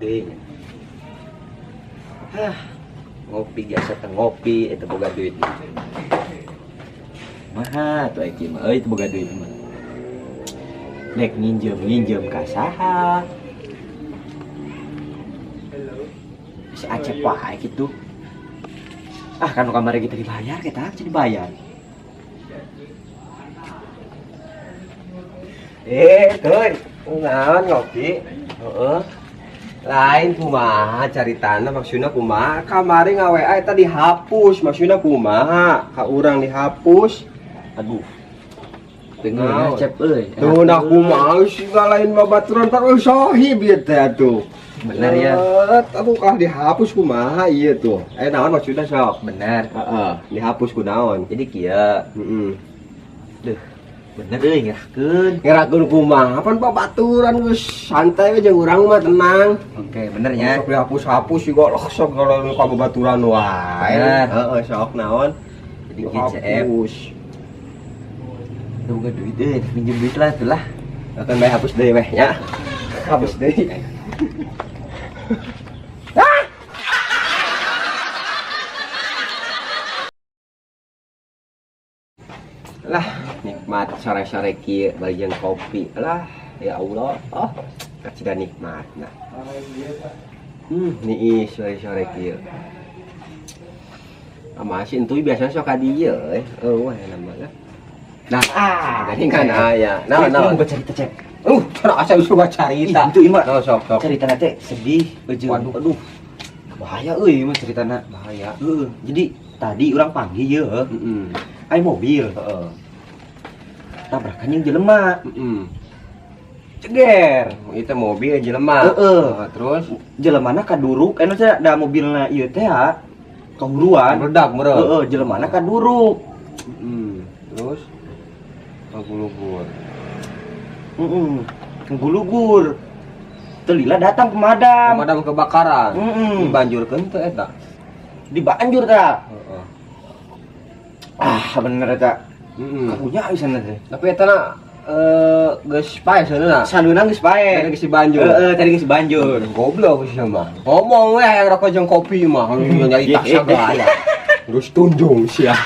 Deui nya. Hah, ngopi biasa teh ngopi eta boga duit mah. Maha tuh aya mah euy teu boga duit mah. Nek nginjem-nginjem ka saha? Si Acep wae kitu. Ah, kan kamari kita dibayar kita can dibayar. Eh, tuh, naon ngopi? Heeh. Lain kumaha caritana, maksudna kumaha? Kamari nga-WA eta dihapus, maksudna kumaha? Ka urang dihapus. Aduh. Teu ngeunah, Cep euy. Tuh nah kumaha sih lain babaturan tak sohib ieu teh atuh. Bener ya. Atuh kah dihapus kumaha ieu tuh? Eh, naon maksudna sok? Bener. Heeh, dihapus kunaon? Jadi kieu. Heeh. Duh. Bener euy ngerakeun. Ngerakeun kumaha? Pan babaturan geus santai we jeung urang mah tenang. Oke, bener nya. Sok dihapus-hapus juga lah sok kalau ka babaturan wae. Bener. Heeh, sok naon? Jadi kieu, Cep. Dihapus. Teu boga duit euy, minjem duit lah atuh lah. Akan bae hapus deui weh nya. Hapus deui. Lah, nikmat sore-sore kieu bari jeung kopi. Lah, ya Allah. Oh, kacida nikmat nah. Niis sore-sore kieu. Ama si entuy biasanya sok ka dieu euy. Eueuh nama lah. Nah, tadi kan aya. Naon naon? Bukan cerita, Cep. Asa suka carita. Ih, itu mah. Nah, sok sok. Ceritana teh sedih jeung Waduh, aduh, bahaya euy mah ceritana. Bahaya. Heeh, jadi tadi urang panggil ye, Heeh. aya mobil. Heeh. Tabrakan jeung jelema. Heeh. Ceger. Itu mobil jelema. Heeh. Nah, terus Jelemana kaduruk, anu teh da mobilna ieu teh ha kahuruan. Meledak meureun. Heeh, jelemana kaduruk. Heeh. Terus ngagulugur. Heeh. Ngagulugur. Teu lila datang pemadam. Pemadam kebakaran. Heeh. Dibanjurkeun teu eta? Dibanjur ta. Heeh. Ah, bener eta. Heeh. Kapunya pisan teh. Tapi eta na geus pae saneuna. Saneuna geus pae. Tadi geus dibanjur. Heeh, tadi geus dibanjur. Goblok sih mah. Ngomong we hayang rokok jeung kopi mah, nyarita sagala. Terus tunjung sia.